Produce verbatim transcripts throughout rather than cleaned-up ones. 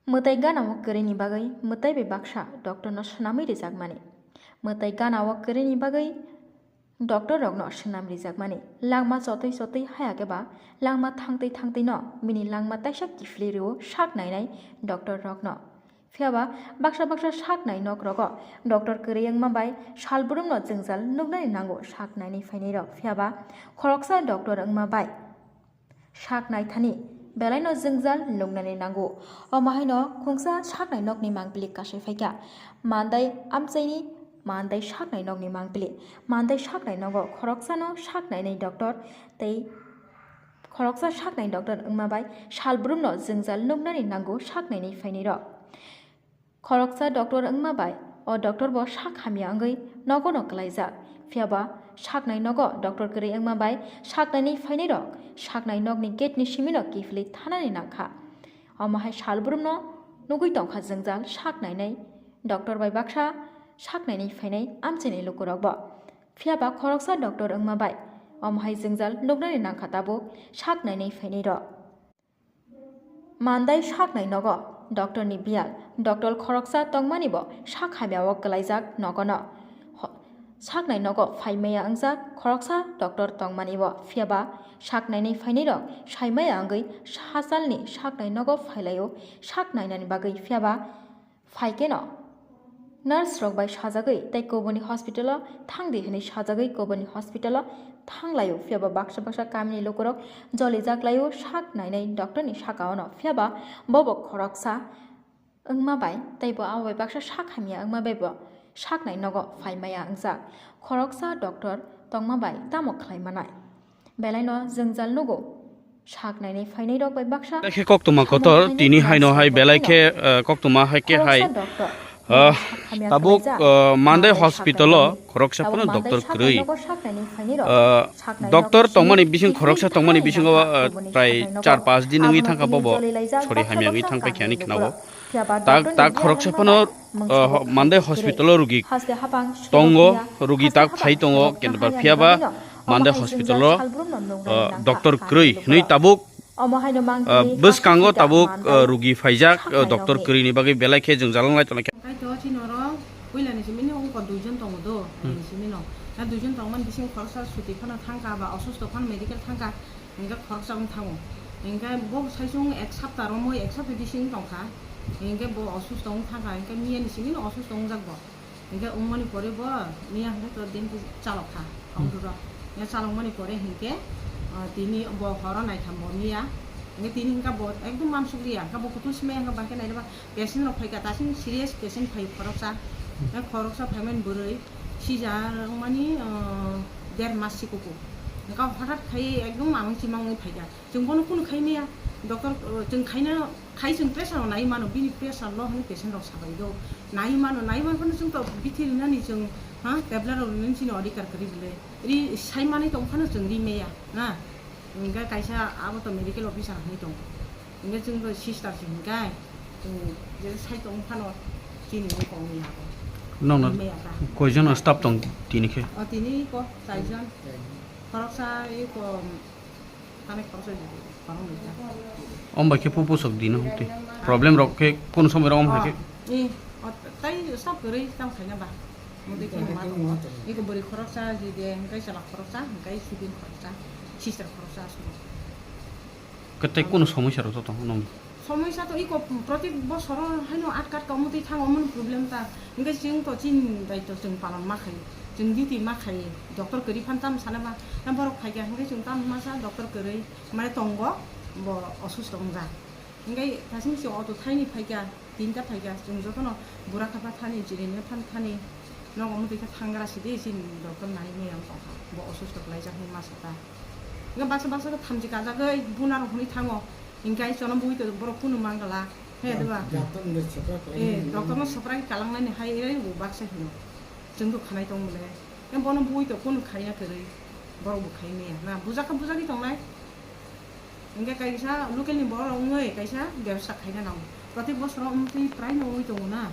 Mwtai gana o kwrwini bagwi mwtai bai baksa doctor no swnamwi rijakmani. Mwtai gana o kwrwini bagwi doctor rokno swnam rijakmani. Langma chotwi chotwi haya khe ba langma thangtwi thangtwi no bini langma taisa kiphilwi rwo sak nainai doctor rokno. Phiya ba baksa baksa sak nai nok rogo doctor kwrwi wngma bai sal brum no jwngjal nuknani nango sak nainai phainai rok. Phiya ba khoroksa doctor wngma bai sak naithani belaino jwngjal nuknani nango. Omo haino khungsa sak nai nokni mangpili kasai phaikha. Mandai amchaini mandai sak nai nokni mangpili. Mandai sak nai nogo khoroksano sak nainai doctor tei khoroksa sak nai doctor wngma bai sal brumno jwngjal nuknani nango sak nainai phainai rok. Khoroksa doctor wngma bai o doctor bo sak hamya wngwi nogo no kwlaijak. Phiya ba sak nai nogo doctor kwrwi wngma bai sak nainai phainai rok sak nai nokni gate ni simi no kiphilwi thanani nangkha. Omo hai sal brumno nugwi tongkha jwngjal sak nainai doctor bai baksa sak nainai phainai amchaini lukurok bo. Phiya ba khoroksa doctor wngma bai omo hai jwngjal nuknani nangkha tabuk sak nainai phainai rok. Mandai sak nai nogo doctor ni biyal, doctor khoroksa tongmani bo sak hamya o kwlaijak nogo no. Ho-, sak nai nogo phai maya wngjak khoroksa doctor tongmani bo, phiya ba sak nainai phainai rok sai maya wngwi hachal ni sak nai nogo phailaio sak nainani bagwi, phiya ba phai khe no nurse rok bai sajagwi tei kubuni hospital o thang di hwnwi sajagwi kubuni hospital o thang laio, phiya ba baksa baksa kamini lukurok jolijak laio sak nainai doctor ni saka o no, phiya ba bo bo khoroksa wngma bai tei bo abo bai baksa sak hamya wngma bai bo sak nai nogo phai maya wngjak. Khoroksa doctor tongma bai tamo khlai manai? Belaino jwngjal nugo. Sak nainai phainai rok bai baksa belai khe koktwma kotor, tini haino hai belai khe, eh, koktwma hai khe hai, ah, tabuk, ah, Mandai hospital o khoroksa phano doctor kwrwi. Ah, doctor tongmani bising, khoroksa tongmani bisingo, ah, prai char pas din wngwi thangkha bobo sori hamya wngwi thangpai khe ani khwnao. Tak, tak khoroksa phano, ah, ho-, Mandai hospital o rugi tongo, rugi tak phai tongo, kintu ba phiya ba Mandai hospital o, ah, doctor kwrwi hwnwi tabuk, ah, bwskango tabuk, ah, rugi phaijak, ah, doctor kwrwi ni bagwi belai khe jwngjal wnglai tongo. Kaitor chini oro puila ni simi ni ungko duijon tongo do, hmm, ni simi no. Na duijon tongmani bising khoroksa suti phano thangkha ba osusto phano medical thangkha. Hingke khoroksa wng thango. Hingke bo saichung ek sapta romwi, ek sapta bising tongkha. Hingke bo osusto wng thangkha, hingke miya ni simi no osusto wngjak bo. Hingke wngmani pore bo miya hingke to din chalok kha, hmm, auto rok. Miya chalok mani pore hingke, ah, tini bo horo naitham bo miya. Hingke tini hingke bo ekdom mansuk liya, hingke bo kutung simi hingke bahai khe naireba patient rok phaikha, dasin serious patient phai khoroksa. Hingke khoroksa phaimani bwrwi. Sija wngmani, ah, der mas sikuku. Engka hothat khai ekdom mamung chimang wngwi phaikha. Chwng bono kunu khai maya. Doctor, ah, chwng khaina, khai chwng pressure rok nai mano, bini pressure low hwnwi patient rok sabai do. Nai mano, nai mano phano chwng to bithi rinani chwng, ha, tablet rok rinani chini odhikar kwrwi bwle. Ri sai manwi tong phano chwng ri maya, na. Engka kaisa abo to medical officer hinwi tongo. Hingke chwng bai sister se hingke chwng je sai tong phano chini wngkong ni yago. Nokno himya ta. Koijon staff tong tini khe? O tini ko chaijon. Khoroksa iko tani khoroksa korong ni ta. Om bai khe pupu sok dino hukti. Problem rok khe kono somoi rok om hai khe? Eh, o tai staff kwrwi tam khaina ba. Mudi khe ma tongo. Iko bwrwi khoroksa jide hingke chwla khoroksa hingke sibin khoroksa sister khoroksa aswk. Kwtwi kunu somosya rok joto no? Somosya to iko protek bosoro haino aat kaat ka omotwi thango, omono problem ta. Hingke chwng to chini daitw chwng palon ma khaio. Chwng duty ma khaio. Doctor kwrwi phan tamo sana ma. Na borok phaikha hingke chwng tamo ma sa doctor kwrwi mane tongo bo osusto wngjak. Hingke thasing se auto thaini phaikha. Tinta phaikha, chwng jotono bura kha pha thani, jirine phan thani, nogo muti khe thangra sidi, chini doctor nai meyang tongkha, bo osusto kwlaijak hinwi masa ta. Hingke baksa baksa khe thamchi kajagwi buna rok hwnwi thango, hingke ai chono bui to borok kunu mangala, he diba? Doctor no sopra kwlai Eh, nini doctor no sopra khe kalangnani hai ere bo baksa hino, chwng to khanai tong bole, hingke bono bui to kunu khaiya kwrwi, borok bo khai maya, na bujak kha bujagwi tongnai. Hingke kaisa local ni borok wngwi kaisa bebsa khaina nango. Prottek bosoro wngtwi prai no wngwi tongo na.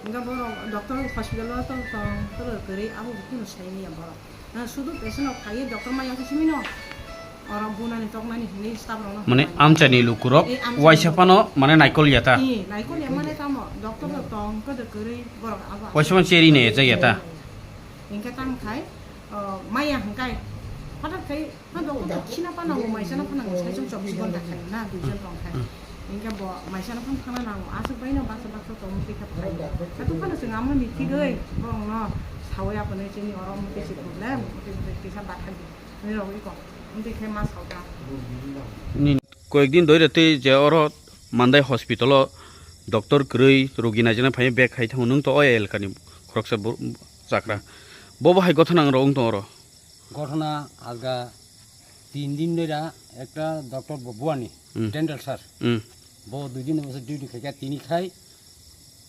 Hingke borok doctor hospital o to tong, toro kwrwi abo bo kheno sai manya borok. Na sudu patient rok phaiwi doctor maya khe simi no. Oro bunani toknani hinwi staff rokno Mane hambai. Amchaini lukurok Eh, amchaini waisa lukurok. Phano mane naikol ya ta. Eh, naikol ya mane tamo, doctor rok tong, kodo kwrwi borok abo. Waisa phano cheri ne ejak ya ta. Hingke tamo khai, oh, maya hingkai. Hothat khai, ha doctor rok khina phano bo maisa no phano sai chong chobbish ghonta khai na, duijon tong khai. Hmm. Hingke bo maisa no phano thangna nango, aswk bai no baksa baksa tong twi kha phai. Hatu phano chwng amo ni thigwi, borok no sawi apani chini oro omo kisi problem, omo kisa bathang di. Nirok iko, omo khe ma sawi ta. Ni koyekdin doi rete je oro Mandai hospital o doctor kwrwi rogi naijana phai bag khai thango, nwng to o elkani khoroksa bo-, chakra. Bo bo hai gotha nang rok wng tong oro. Ghotona alga tin din dera ekta doctor bo buani, Hmm. Dental sir. Hmm. Bo dui din bosor duty khaikha tini khai.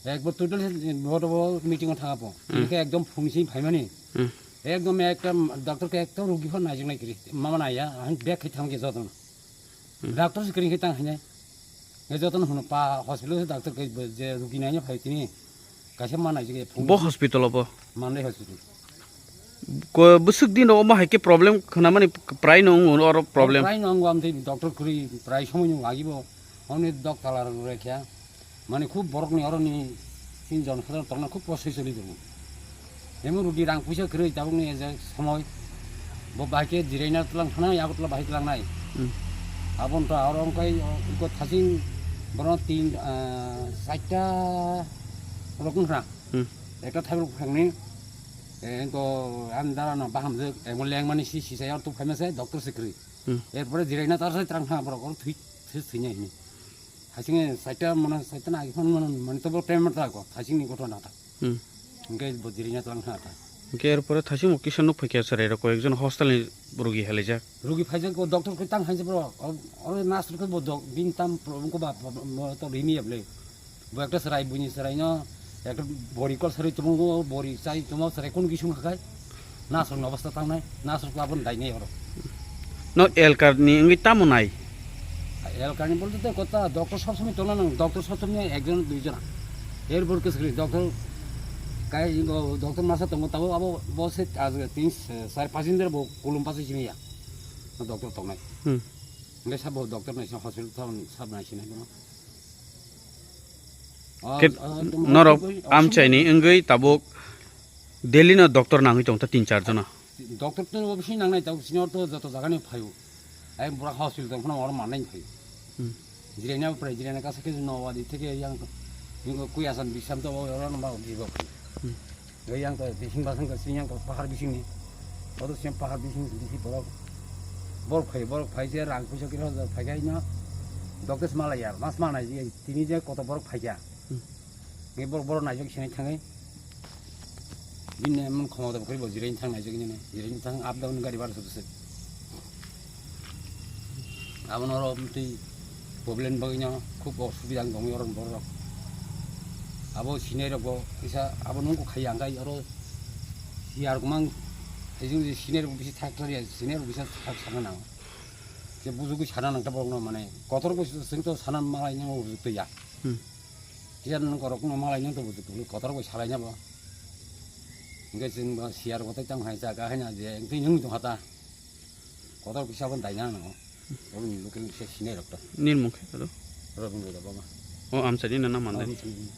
Ekbar total se bo bo meeting o thanga po. Hmm. Tini khai ekdom phung sing phaimani. Hmm. Ekdom ekta doctor ke ekta rogi phan naijak nai kiri. Mama naiya, ang bag khai thang ke jotono. Hmm. Doctor se kring khai tang hainai. Nge jotono hono pa hospital se doctor ke je rogi naina phai tini. Kaisa ma naijak phung. Bo hospital o bo? Mandai hospital. Ko bwswk din rogo omo hai khe problem khwnamani prai no wngo oro problem. Prai no wngo amtwi doctor kwrwi prai somoi no lagibo. Hwnwi dok tala rok rekha. Mane khub borok ni oro ni tin jon hazar tongna khub kosto choli tongo. Emo rudi rang puisa kwrwi tabuk ni je somoi. Bo bahai khe jiraina tlang thana yago tla bahai tlang nai. Hmm. Abon ta oro wngkai iko thasing borok tin, ah, chaita rok wngkha. Hmm. Ekta thaibrok phangni, eh, engko ani dara no bahamjwk, engko lengmani si sisai aro tuk phaima se doctor se kwrwi. Hmm. Erpore jiraina tar sai trang thang borok oro thwi, thwi, thwinai hini. Hasing saita mano, saita na iphang mano, mani to bo tem ta ko, hasing ni gotho na ta. Hmm. Engke bo jiraina trang thang ta. Engke erpore thasing o kisa nuk phaikya sarai rok, ekjon hostel ni rogi halaijak. Rogi phaijak ko doctor ko tang haijak bro, oro nas ko bo dok, bin tam problem ko ba, ba, ba, to rini able. Bo ekta chwrai, buini chwraino ekta bori kol chwrai tongo, bori chai tongo, chwrai kunu kisung hakai. Nasrokni obostha tangnai, nasrok aboni dainai oro. No elkarni wngwi tamo nai? Elkarni bolte tei kota doctor sob somoi tongna nang, doctor sob somoi ekjon duijon. Er bor kwswkri doctor kai bo doctor masa tongo, tabo abo bo se tin char panch din bo kulum paso simi ya. Doctor tongnai. Hmm. Hingke sabo doctor naising hospital thang sab naisinai bono. Ke-, norok amchaini wngwi tabuk Delhi no doctor nangwi tong ta tin char jona. Doctor to obviously nangnai, tabuk sini ortho joto jaga ni phaio. Ai bura hospital tong phano oro mannai phaio. Hmm. Jiraina prai jiraina kasa khe no wadi theke yang, yang kuya san bisam to oro no ba bibo. Hmm. Yang to bising basang to sini yang to pahar bising ni. Oto sini pahar bising bisi borok. Borok phai, borok phai je rang puisa kira phai kai no. Doctor malaya, mas mana je tini je koto borok phai ya. Hmm. Nge borok, borok naijak sinai thangai. Bini emon khomota bwkhari bo jiraini thang naijak nini. Jiraini thang up down gari bara soto se. Abono oro twi problem bagwi no khub osubida wng tongwi oro borok. Abo sinai rok bo kisa abo nungkuk khai ya, hwnkhe oro siyar gumang hai jwng je sinai rok bisi thak thar ya, sinai rok bisa thak sana nango. Je bujugwi sana nang ta borok no mane kotor bo swng to sana malai no bujugtwi ya. Hmm. Kisa nung korok no malai no to bujugtwi kotor bo salai na bo. Hingke chwng bo siyar bo tei tamo hai jaga hai na je twi nung tong hata. Kotor kisa bo daina nango. Oro ni local kisa sinai rok to. Nini mung khe aro? Robindra Debbarma. O amchai ni na Mandai. Amchai ni.